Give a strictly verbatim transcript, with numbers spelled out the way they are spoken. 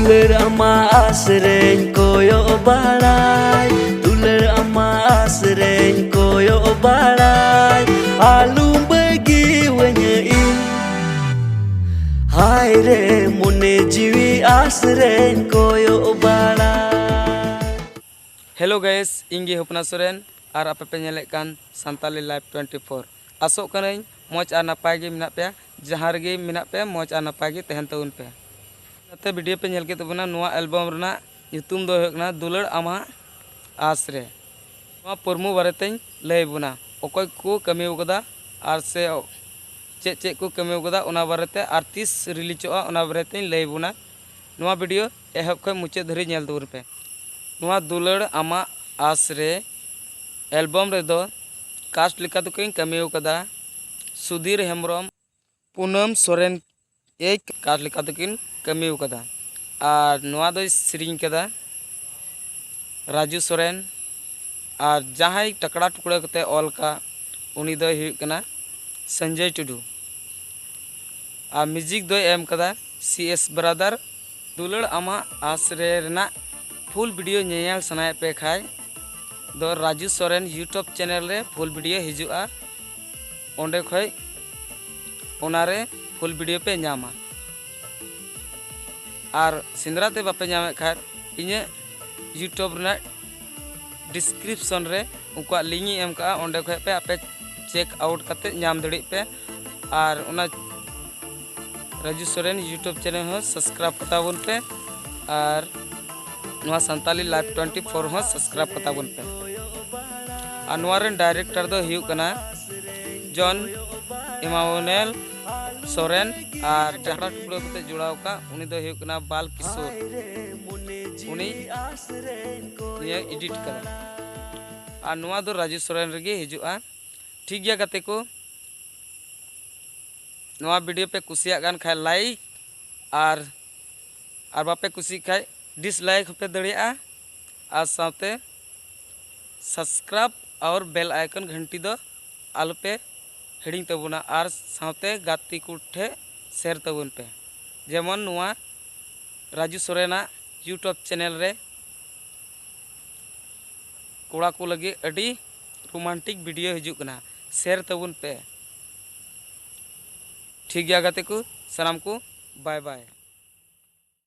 ᱫᱩᱞᱟᱹᱲ ᱟᱢᱟᱜ ᱟᱥ ᱨᱮᱧ ᱠᱚᱭᱚᱜ ᱵᱟᱲᱟᱭ, ᱫᱩᱞᱟᱹᱲ ᱟᱢᱟᱜ ᱟᱥ ᱨᱮᱧ ᱠᱚᱭᱚᱜ ᱵᱟᱲᱟᱭ, ᱟᱞᱚᱢ ᱵᱟᱹᱜᱤᱣᱟᱹᱧᱟᱹ ᱤᱧ᱾ ᱦᱟᱭ ᱨᱮ ᱢᱚᱱᱮ ᱡᱤᱣᱤ ᱟᱥ ᱨᱮᱧ ᱠᱚᱭᱚᱜ ᱵᱟᱲᱟᱭ᱾ Hello guys, ᱤᱧ ᱜᱮ ᱦᱚᱯᱱᱟ ᱥᱚᱨᱮᱱ ᱟᱨ ᱟᱯᱮ ᱯᱮ ᱧᱮᱞᱮᱫ ᱠᱟᱱ ᱥᱟᱱᱛᱟᱞᱤ ᱞᱟᱭᱤᱵᱷ ᱴᱩᱭᱮᱱᱴᱤ ᱯᱷᱳᱨ᱾ ᱟᱥᱚᱜ ᱠᱟᱹᱱᱟᱹᱧ ᱢᱚᱡᱽ ᱟᱨ ᱱᱟᱯᱟᱭ ᱜᱮ ᱢᱮᱱᱟᱜ ᱯᱮᱭᱟ, ᱡᱟᱦᱟᱸ ᱨᱮᱜᱮ ᱢᱮᱱᱟᱜ ᱯᱮᱭᱟ ᱢᱚᱡᱽ ᱟᱨ ᱱᱟᱯᱟᱭ ᱜᱮ ᱛᱟᱦᱮᱱ ᱛᱟᱵᱚᱱ ᱯᱮ᱾ ᱱᱚᱛᱮ ᱵᱷᱤᱰᱤᱭᱳ ᱯᱮ ᱧᱮᱞ ᱠᱮᱫ ᱛᱟᱵᱚᱱᱟ, ᱱᱚᱣᱟ ᱮᱞᱵᱟᱢ ᱨᱮᱱᱟᱜ ᱧᱩᱛᱩᱢ ᱫᱚ ᱦᱩᱭᱩᱜ ᱠᱟᱱᱟ ᱫᱩᱞᱟᱹᱲ ᱟᱢᱟᱜ ᱟᱥ ᱨᱮ᱾ ᱱᱚᱣᱟ ᱯᱨᱳᱢᱳ ᱵᱟᱨᱮᱛᱮᱧ ᱞᱟᱹᱭ ᱟᱵᱚᱱᱟ, ᱚᱠᱚᱭ ᱠᱚ ᱠᱟᱹᱢᱤ ᱟᱠᱟᱫᱟ ᱟᱨ ᱥᱮ ᱪᱮᱫ ᱪᱮᱫ ᱠᱚ ᱠᱟᱹᱢᱤ ᱟᱠᱟᱫᱟ ᱚᱱᱟ ᱵᱟᱨᱮᱛᱮ, ᱟᱨ ᱛᱤᱥ ᱨᱤᱞᱤᱡᱚᱜᱼᱟ ᱚᱱᱟ ᱵᱟᱨᱮᱛᱮᱧ ᱞᱟᱹᱭ ᱟᱵᱚᱱᱟ᱾ ᱱᱚᱣᱟ ᱵᱷᱤᱰᱤᱭᱳ ᱮᱦᱚᱵ ᱠᱷᱚᱱ ᱢᱩᱪᱟᱹᱫ ᱫᱷᱟᱹᱨᱤᱡ ᱧᱮᱞ ᱛᱟᱵᱚᱱ ᱯᱮ᱾ ᱱᱚᱣᱟ ᱫᱩᱞᱟᱹᱲ ᱟᱢᱟᱜ ᱟᱥ ᱨᱮ ᱮᱞᱵᱟᱢ ᱨᱮᱫᱚ ᱠᱟᱥᱴ ᱞᱮᱠᱟ ᱛᱮᱠᱚᱧ ᱠᱟᱹᱢᱤ ᱟᱠᱟᱫᱟ ᱥᱩᱫᱷᱤᱨ ᱦᱮᱢᱵᱨᱚᱢ, ᱯᱩᱱᱟᱹᱢ ᱥᱚᱨᱮᱱ ᱮᱭ ᱠᱟᱥᱴ ᱞᱮᱠᱟ ᱛᱮᱠᱤᱱ ᱠᱟᱹᱢᱤ ᱟᱠᱟᱫᱟ᱾ ᱟᱨ ᱱᱚᱣᱟ ᱫᱚᱭ ᱥᱮᱨᱮᱧ ᱠᱟᱫᱟ ᱨᱟᱡᱩ ᱥᱚᱨᱮᱱ, ᱟᱨ ᱡᱟᱦᱟᱸᱭ ᱴᱟᱠᱲᱟ ᱴᱩᱠᱲᱟᱹ ᱠᱟᱛᱮ ᱚᱞ ᱠᱟᱜ ᱩᱱᱤ ᱫᱚᱭ ᱦᱩᱭᱩᱜ ᱠᱟᱱᱟ ᱥᱚᱧᱡᱚᱭ ᱴᱩᱰᱩ, ᱟᱨ ᱢᱤᱣᱡᱤᱠ ᱫᱚᱭ ᱮᱢ ᱠᱟᱫᱟ ᱥᱤ ᱮᱥ ᱵᱨᱟᱫᱟᱨ᱾ ᱫᱩᱞᱟᱹᱲ ᱟᱢᱟᱜ ᱟᱥ ᱨᱮ ᱨᱮᱱᱟᱜ ᱯᱷᱩᱞ ᱵᱷᱤᱰᱤᱭᱳ ᱧᱮᱧᱮᱞ ᱥᱟᱱᱟᱭᱮᱫ ᱯᱮ ᱠᱷᱟᱡ ᱫᱚ ᱨᱟᱡᱩ ᱥᱚᱨᱮᱱ ᱭᱩᱴᱩᱵᱽ ᱪᱮᱱᱮᱞ ᱨᱮ ᱯᱷᱩᱞ ᱵᱷᱤᱰᱤᱭᱳ ᱦᱤᱡᱩᱜᱼᱟ, ᱚᱸᱰᱮ ᱠᱷᱚᱡ ᱚᱱᱟᱨᱮ ᱯᱷᱩᱞ ᱵᱷᱤᱰᱤᱭᱳ ᱯᱮ ᱧᱟᱢᱟ᱾ ᱟᱨ ᱥᱮᱸᱫᱽᱨᱟ ᱛᱮ ᱵᱟᱯᱮ ᱧᱟᱢᱮᱫ ᱠᱷᱟᱡ ᱤᱧᱟᱹᱜ ᱭᱩᱴᱩᱵᱽ ᱨᱮᱱᱟᱜ ᱰᱤᱥᱠᱨᱤᱯᱥᱚᱱ ᱨᱮ ᱩᱱᱠᱩᱣᱟᱜ ᱞᱤᱝᱠ ᱤᱧ ᱮᱢ ᱠᱟᱜᱼᱟ, ᱚᱸᱰᱮ ᱠᱷᱚᱡ ᱯᱮ ᱟᱯᱮ ᱪᱮᱠ ᱟᱣᱩᱴ ᱠᱟᱛᱮ ᱧᱟᱢ ᱫᱟᱲᱮᱭᱟᱜ ᱯᱮ᱾ ᱟᱨ ᱚᱱᱟ ᱨᱟᱡᱩ ᱥᱚᱨᱮᱱ ᱭᱩᱴᱩᱵᱽ ᱪᱮᱱᱮᱞ ᱦᱚᱸ ᱥᱟᱵᱥᱠᱨᱟᱭᱤᱵᱽ ᱠᱟᱛᱟ ᱵᱚᱱ ᱯᱮ, ᱟᱨ ᱱᱚᱣᱟ ᱥᱟᱱᱛᱟᱞᱤ ᱞᱟᱭᱤᱵᱷ ᱴᱩᱭᱮᱱᱴᱤ ᱯᱷᱳᱨ ᱦᱚᱸ ᱥᱟᱵᱥᱠᱨᱟᱭᱤᱵᱽ ᱠᱟᱛᱟ ᱵᱚᱱ ᱯᱮ᱾ ᱟᱨ ᱱᱚᱣᱟ ᱨᱮᱱ ᱰᱟᱭᱨᱮᱠᱴᱚᱨ ᱫᱚ ᱦᱩᱭᱩᱜ ᱠᱟᱱᱟ ᱡᱚᱱ ᱮᱢᱟᱱᱩᱭᱮᱞ ᱥᱚᱨᱮᱱ, ᱟᱨ ᱡᱟᱦᱟᱸ ᱴᱩᱠᱲᱟᱹ ᱠᱟᱛᱮ ᱡᱚᱲᱟᱣ ᱟᱠᱟᱫ ᱩᱱᱤ ᱫᱚ ᱦᱩᱭᱩᱜ ᱠᱟᱱᱟ ᱵᱟᱞ ᱠᱤᱥᱳᱨ, ᱩᱱᱤ ᱱᱤᱭᱟᱹ ᱮᱰᱤᱴ ᱠᱟᱫᱟ᱾ ᱟᱨ ᱱᱚᱣᱟ ᱫᱚ ᱨᱟᱡᱩ ᱥᱚᱨᱮᱱ ᱨᱮᱜᱮ ᱦᱤᱡᱩᱜᱼᱟ᱾ ᱴᱷᱤᱠ ᱜᱮᱭᱟ ᱜᱟᱛᱮ ᱠᱚ, ᱱᱚᱣᱟ ᱵᱷᱤᱰᱤᱭᱳ ᱯᱮ ᱠᱩᱥᱤᱭᱟᱜ ᱠᱟᱱ ᱠᱷᱟᱡ ᱞᱟᱭᱤᱠ, ᱟᱨ ᱟᱨ ᱵᱟᱯᱮ ᱠᱩᱥᱤᱭᱟᱜ ᱠᱷᱟᱡ ᱰᱤᱥᱞᱟᱭᱤᱠ ᱦᱚᱸᱯᱮ ᱫᱟᱲᱮᱭᱟᱜᱼᱟ᱾ ᱟᱨ ᱥᱟᱶᱛᱮ ᱥᱟᱵᱥᱠᱨᱟᱭᱤᱵᱽ ᱟᱨ ᱵᱮᱞ ᱟᱭᱠᱚᱱ ᱜᱷᱟᱱᱴᱤ ᱫᱚ ᱟᱞᱚᱯᱮ ᱦᱤᱲᱤᱧ ᱛᱟᱵᱚᱱᱟ, ᱟᱨ ᱥᱟᱶᱛᱮ ᱜᱟᱛᱮ ᱠᱚ ᱴᱷᱮᱡ ᱥᱮᱭᱟᱨ ᱛᱟᱵᱚᱱ ᱯᱮ, ᱡᱮᱢᱚᱱ ᱱᱚᱣᱟ ᱨᱟᱡᱩ ᱥᱚᱨᱮᱱᱟᱜ YouTube ᱪᱮᱱᱮᱞ ᱨᱮ ᱠᱚᱲᱟ ᱠᱚ ᱞᱟᱹᱜᱤᱫ ᱟᱹᱰᱤ ᱨᱳᱢᱟᱱᱴᱤᱠ ᱵᱷᱤᱰᱤᱭᱳ ᱦᱤᱡᱩᱜ ᱠᱟᱱᱟ᱾ ᱥᱮᱭᱟᱨ ᱛᱟᱵᱚᱱ ᱯᱮ᱾ ᱴᱷᱤᱠ ᱜᱮᱭᱟ ᱜᱟᱛᱮ ᱠᱚ, ᱥᱟᱱᱟᱢ ᱠᱚ ᱵᱟᱭ ᱵᱟᱭ᱾